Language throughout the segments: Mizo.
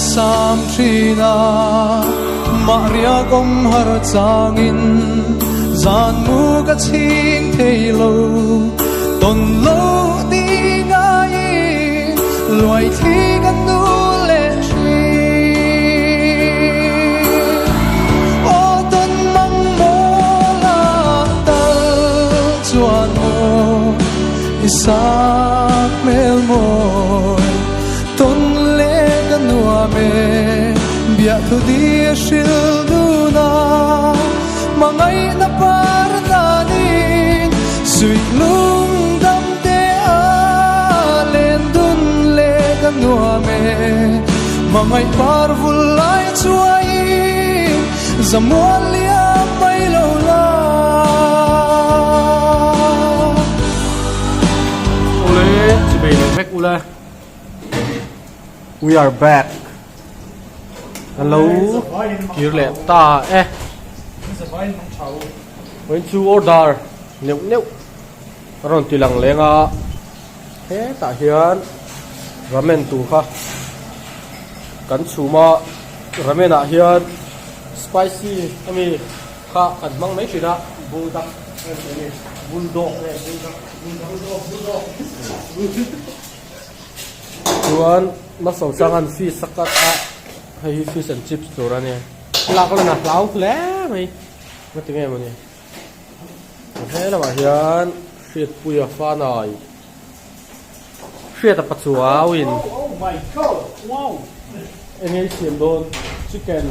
ka sam thin a, mahria kawm har changin zan mu ka chhing thei lo, tawn lo ni ngaiin luai thli ka nu leh thin. Aw tawn mang maw la tal chuan maw i sak hmel mawi tawn leh ka nuam e, biahthu di a hril dun a, hmangaihna par danin suih lung dam te a len dun leh ka nuam e, hmangaih par vul lai chuaiin zamual liam mai lo la. Ule chibei leh vek ule. We are back. Hello kir leh ta e. Vawiin chu order neuh neuh a rawn ti lang leng a. Hetah hian ramen tur kha kan chhum a. Ramen ah hian spicy ami kha kan hmang mai thin a. Buldak a ni. Bulldog nge buldak bulldog bulldog. Chuan Malsawmsanga'n fish a cut a, hei hi fish and chips tur a ni. Lak lan a hlau hle mai, nga ti nge mawni. He lamah hian Hriatpuia Fanai, Hriata Pachuauin eng nge i siam dawn? Chicken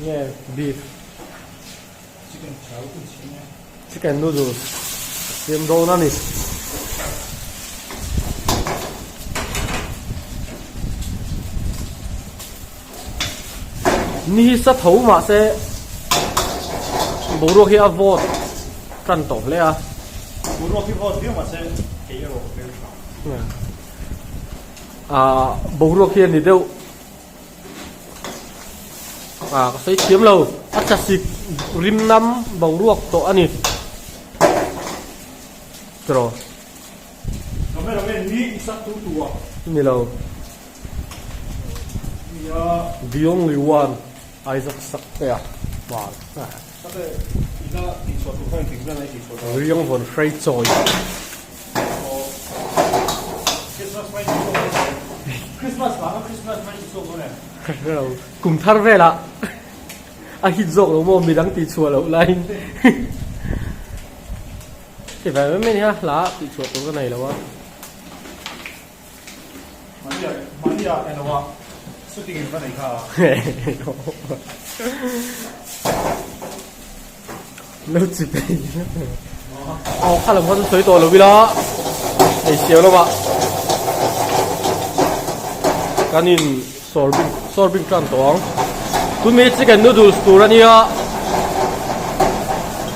nge beef? Chicken noodles siam dawn a ni. Ni hi sa tho mahse boruak hi a vawt tan tawh hle a. Boruak hi vawt viau mahse kei erawh ka hmel tha. Ah boruak hi a ni deuh. Ah ka sawi thiam lo a chasik rim nam boruak tawh a ni tiraw ni lo the only one Isaac Saktea hmar riang vawn hrei chawi. Kum thar velah a hit zawk lo maw midang tih chhuah loh laiin ti ve mai mai nia hla tih chhuah tur ka nei lo a. Lo chi phei aw kha lam kha chu sawi tawh lo ila ei siam lo ah kan in sawr bing sawr bing tan tawh ang tun mai chicken noodles tur a nia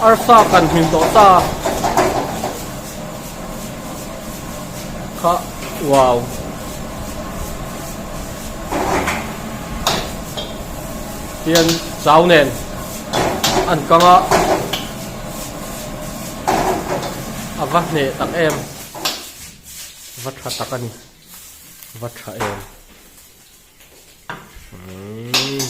arsa kan hmin tawh ta kha wow hian chau nen an kang a a va hneh tak em va tha tak a ni va tha em umm.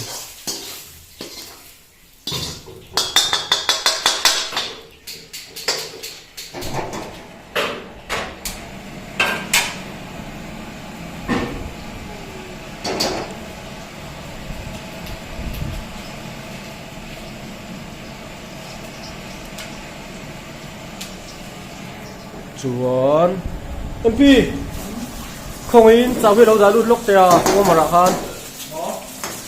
Chuan MP khawngaihin chau hi lo dah lut lawk teh a warmer ah khan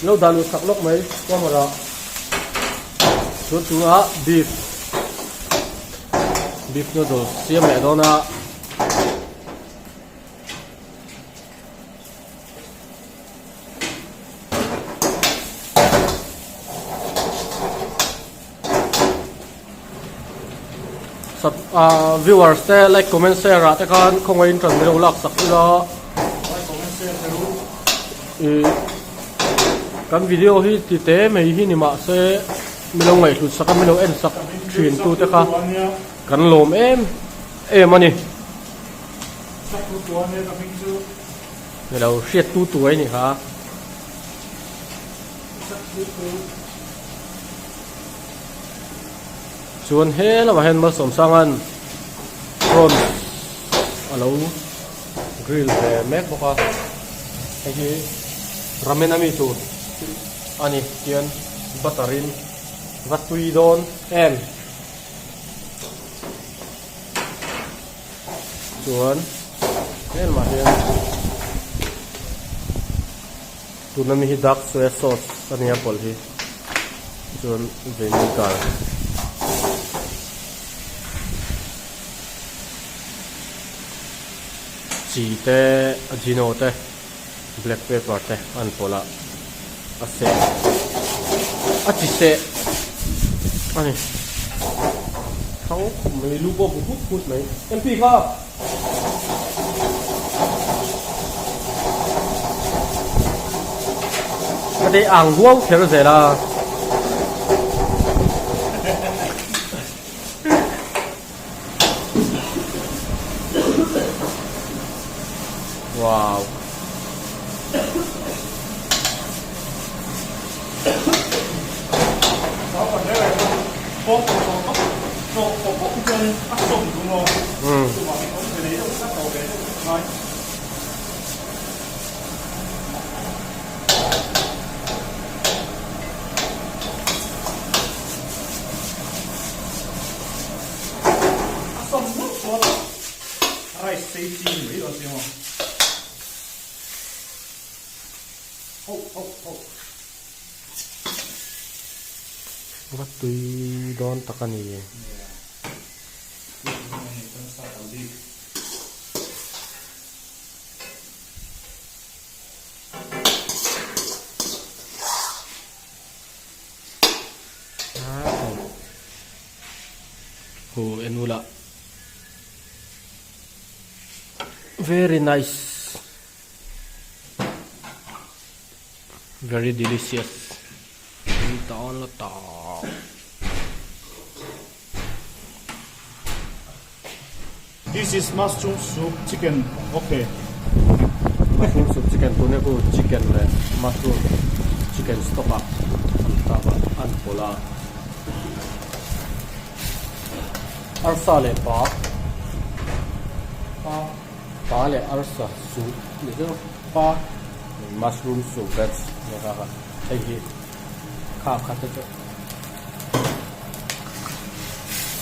lo dah lut sak lawk mai warmer ah chuan tunah beef beef noodles siam leh dawn a. Sub ah viewers te like comment share ah te khan khawngaihin tan milo lak sak ila ih kan video hi ti te mai hi ni mahse milo ngaihhlut sak a milo en sak thin tu te kha kan lawm em em a ni. Nilo hriat tu tu ai ni kha. Chuan he lamah hian Malsawmsanga'n prawn a lo grill ve mek bawk a, hei hi ramen ami tur a ni tian butter in va tui dawn em. Chuan he lamah hian tuna mi hi dark soya sauce a nia pawlh hi chuan vinegar chi te ajino te black pepper te an pawlh a a seh a chi seh a ni thang khawp mai lu pawh bu phut phut mai mp kha. Ka tei ang huau kher zel a. Wow. Va tui dawn tak a ni. Hu en ula very nice very delicious dawn la ta This is mushroom soup chicken okay. Mushroom soup chicken tuna khu chicken leh mushroom chicken stock ah an tak a an pawlh a arsa leh pa pa pa leh arsa soup ni chu pa mushroom soup veg nia kha kha hei hi kha kha te chu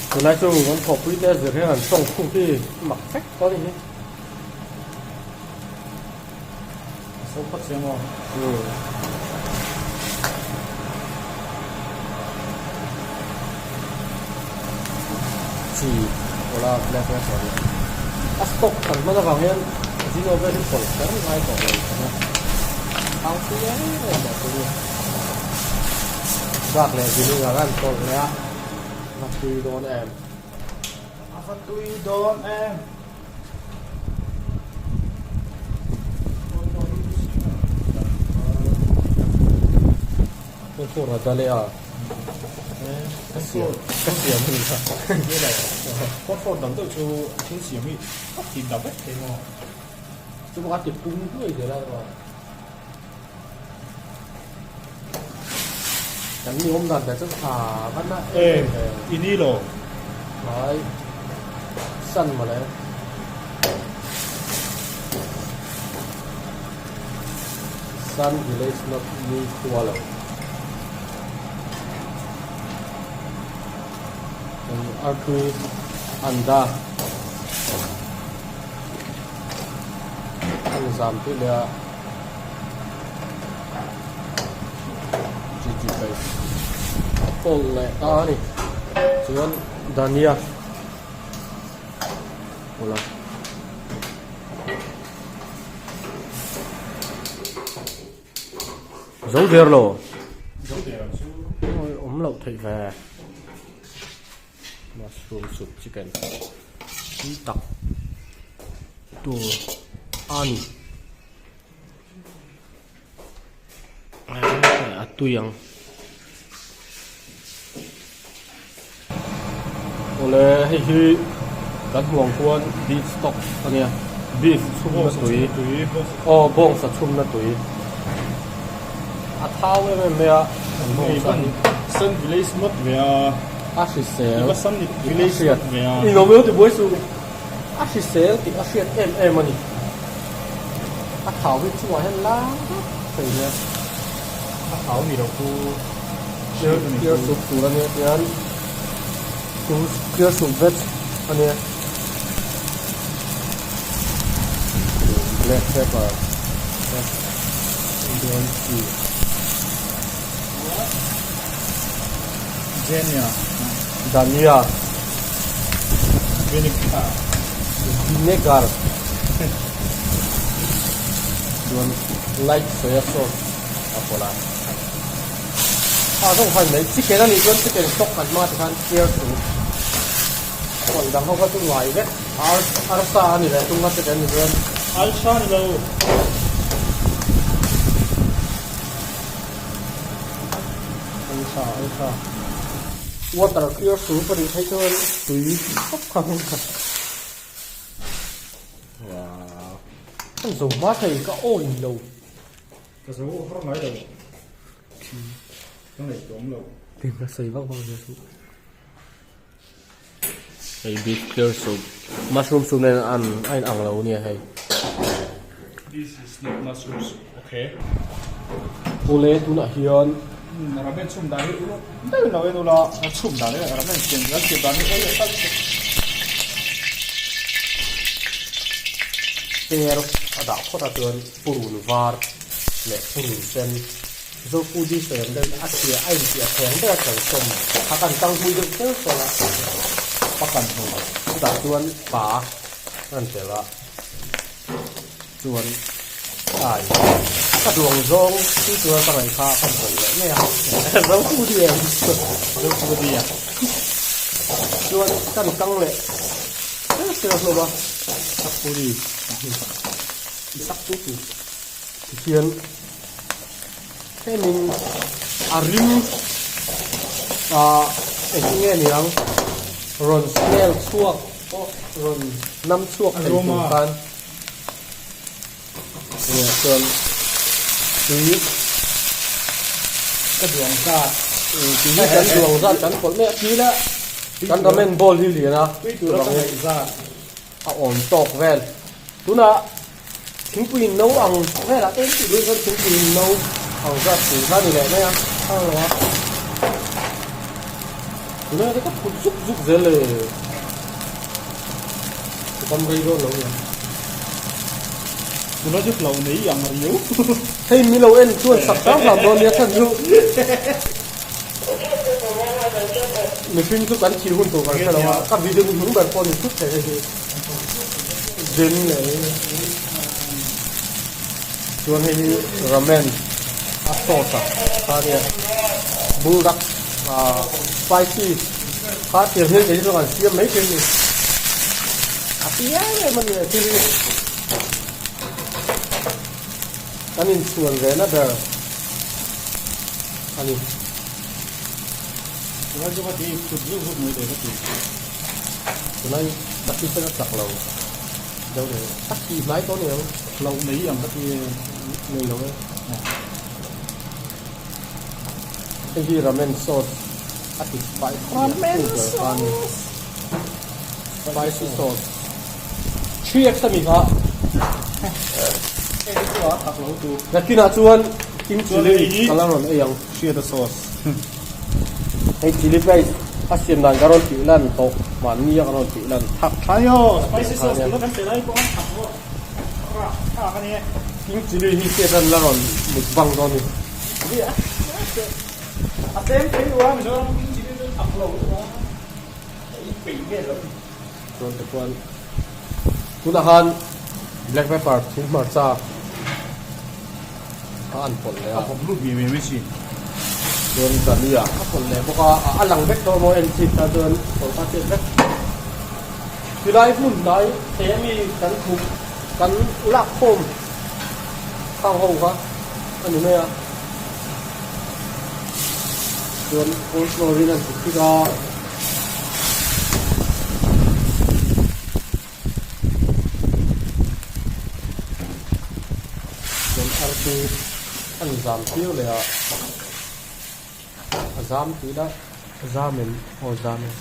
Tunlai chu kan thawhpui te zir hian an tawng khuk hi mak vek tawh a ni hi. A so phawt chiang aw. Chi pawla black pepper leh a stock kan hman avang hian zino vel hi pawlh kher ngai tawh lo thung a. Thang pui em em tawh thung a ni. Bak leh vinegar a an pawlh leh a, a tui dawn em. A va tui dawn em. Kawngkhur a dal e a. Ka siam ka siam a ni kha. Kawngkhur dang deuh chu thil siam hi a tih dak vek thei maw? Chu bawk a ti pung hluai zel a erawh. Kan ni awm dan ber chu tha van a em i ni lo. Ngai san mawle. Sun village not ni khua lo. Artui anda an zam tih leh a. Chi chi paste a pawlh leh ta a ni chuan dhania pawlh a. Zo der lo. Zo der ang chu. Awm loh theih ve. Mushroom soup chicken tui tak tur a ni. A tui ang. Awle hei hi kan hmuh ang khuan beef stock a nia beef chhumna tui aw bawngsa chhumna tui. A thau em em mai a an bawngsa hi. Sun village ngawt ve a. A hrisel tih a hriat. I lo meuh tibuai suh. A hrisel tih a hriat em em a ni. A thau hi chungah hian lang vak thei nia. A thau ni loh chu Clear soup tur a nia tian clear soup veg a nia. Black pepper dawn chi. Jenia. Dania. Vinegar. Vinegar. Chuan light soya sauce a pawlh a. A zawng khan mai chicken a nih chuan chicken stock kan hmang a tikhan clear soup pawlh dang ho kha chu ngai vek arsa a ni leh tum kha chicken a nih chuan. Arsa ni lo. Alsa alsa water clear soup a nih phei chuan tui khawp kha hmang kha wow an zo hma thei ka awi lo ka zo har ngai lo ka ngaihtuah awm lo tin ka sawi vak vak zel chu hei beef clear soup mushroom soup nen an a in ang lo nia hei this is not mushroom soup okay awle tunah hian ramen chhum dan hi uluk deuh in lo en ula a chhum dan hi ramen siam dan siam dan hi eng emaw tak per a dah phawt a chuan purun var leh purun sen Zopu di sawi ang deuhin a chhia a inpiah thei ang ber a kalsawm kha kan tang hmui deuh tel sawn a, pa kan hmu chutah chuan pa a rawn tel a, chuan ai ka duang zawng chu chuan ka ngaih kha ka pawlh leh mai a, Zopu di em Zopu di a chuan kan tang leh tel tel hlawm a, Zopu di i sak tu tu tihian. Hemin a rim ah engtin nge niang rawn smell chhuak pawh rawn nam chhuak thei tur khan nia chuan tui ka duang zat tui hi kan duang zat kan pawlh mai a tui la kan ramen bowl hi lian a tui tura ka ngaih zat a awm tawk vel tunah Thingpui in no ang velah te tih duh chuan thingpui in no ang zat tur kha a ni leh mai a, a lo a. Tunah te ka phut zuk zuk zel le. Ka dam rei dawn lo nia. Tunah chu hlo nei ang riau. Hei mi lo en chuan sak hram hram dawn nia khan chu. Mihring chu kan thih hun tur kan hre lo a, ka video ni hnung ber pawh ni thut thei hei hi. Zen leh chuan hei hi ramen a sauce a kha nia buldak ah spicy kha tiang hian kei chu kan siam mai thei a ni a ti em em a ni he thil hi kan inchhuan ve na ber a ni. Tunlai chu ka ti phut zuk zuk mai thei ka ti. Tunlai ka ti sen a chak lo deuh reng. A ti hnai tawh aniang. Hlauh nei ang ka ti e. Nei lo e. Hei hi ramen sauce a ti spicy a Ramen sauce. Spicy sauce. 3x a mi kha. Hei hi chu a tak lo tu. Nakinah chuan king chilli ka la rawn ei ang. Hriata sauce. Hei chilli paste a siam dan ka rawn tih lan tawh mahni a ka rawn tih lan thak Thlai aw spicy sauce tuna kan pe lai pawh a thak pawh rak thlak a ni e. King chilli hi hriat an la rawn mukbang dawn ni. A tlem thei lo a Mizoram king chilli chu thak lo a ei peih vel lo. Chuan te chuan tunah khan black pepper thing hmarcha a an pawlh leh a. A vawk lut ve mai si. Chuan dania a pawlh leh bawk a, a lang vek tawh maw en chik ta chuan pawlh kha chiat vek. Tilai hmun hnai he mi kan hmuh kan lak khawm khang ho kha a ni mai a. Chuan coleslaw in an ti thik a. Chuan artui a ni. zam tir leh a, a zam tih ila a zam em aw zam em.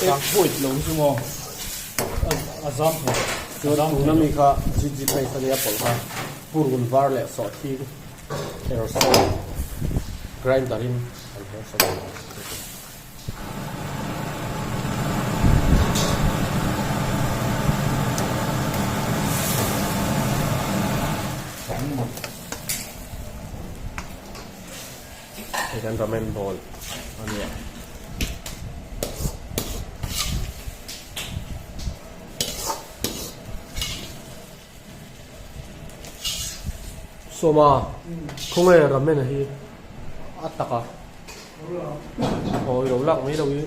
Ek void lo chu maw a zam thei. Chuan tuna mi kha GG paste ania pawlh kha purun var leh sawhthing her sawn grinder in an her sawn a ni. Hei kan ramen bowl a nia. Sawma khawnge ramen a hi a tak a aw i lo lak mai lo hi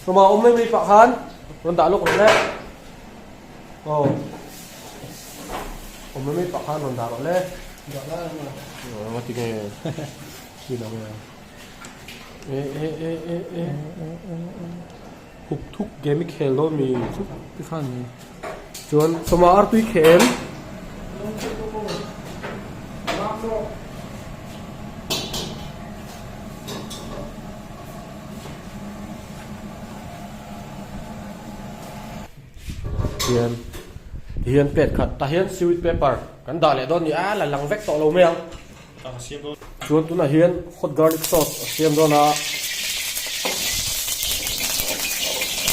Sawma awm mai mai pah khan rawn dah lawk rawh le aw awm mai mai pah khan rawn dah rawh le dah lai ang a aw nga tinge ti lo nge e e e e e Hup thuk game i khel dawn mi chu ti khan ni. Chuan sawma artui khel. Hian hian pet khat tah hian sweet paper kan dah leh dawn ni a la lang vek tawh lo mai ang. Chuan tunah hian hot garlic sauce a siam dawn a,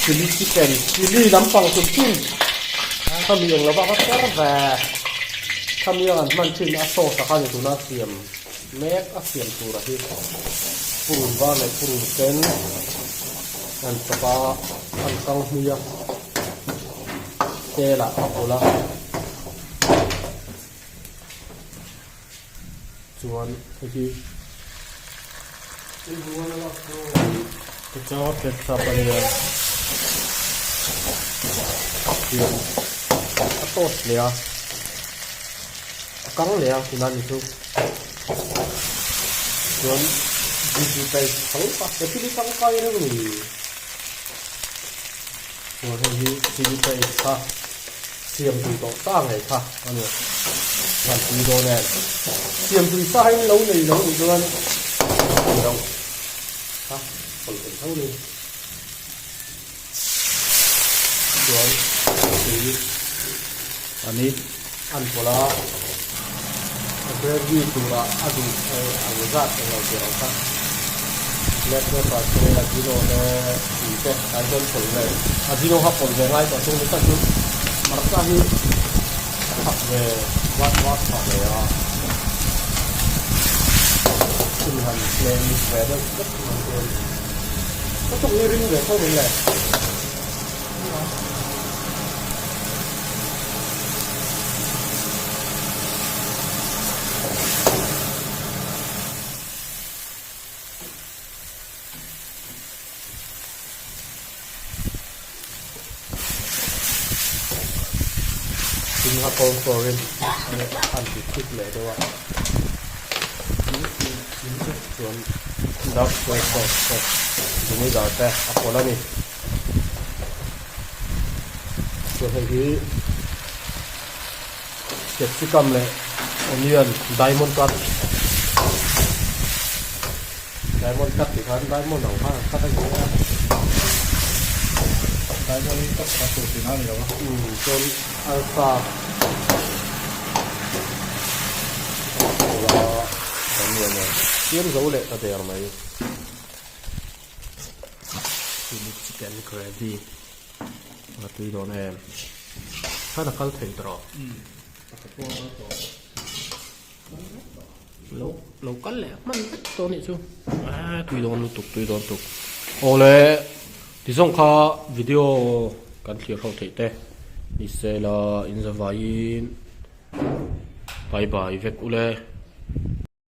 chilli chicken chilli lampang chum chum khami eng lova ka kher ve khami ang an hman thin a sauce a kha ni tuna siam mek a siam tur a hi purun var leh purun sen an chawp a an kang hmui a tel ah a pawlh a. Chuan hei hi ketchup a nia hian a toast leh a a kang leh a tunah ni chu chuan ginger paste tho a he thil hi tangkai reng a ni chuan hei hi chilli paste kha. Siam tui tawh sa ngei kha a ni. Ngan tui dawn em? Siam tui sa in lo nei lo nih chuan tui loh kha pawlh theih tho ni. Chuan tui a ni. An pawlh a, a gravy tura a duh ang zat eng lo tih ang kha black pepper te ajino te tui te tlai chuan pawlh ve ajino kha pawlh ve ngai tawh chung ni tak chu hmarcha hi a thak ve vat vat phah ve a chhun han tlem ve deuh vek mai chuan ka tuk ni ring ve tho mai le. Tin a corn flour in an ti thip leh deuh a chuan dark soy sauce te vinegar te a pawlh a ni. Chuan hei hi capsicum leh onion diamond cut diamond cut tih khan diamond ang khan an cut a ni a diamond cut kha tur tihna a ni lo a umm chuan alpha siam zo leh ta der mai. Chilli chicken gravy a tui dawn em khan a kal thei tawh lo lo kal leh hman vek tawh anih chu a tui dawn lutuk tui dawn tuk awle ti zawng kha video kan thlir ho theih te ni se la in zavaiin bye bye vek ule.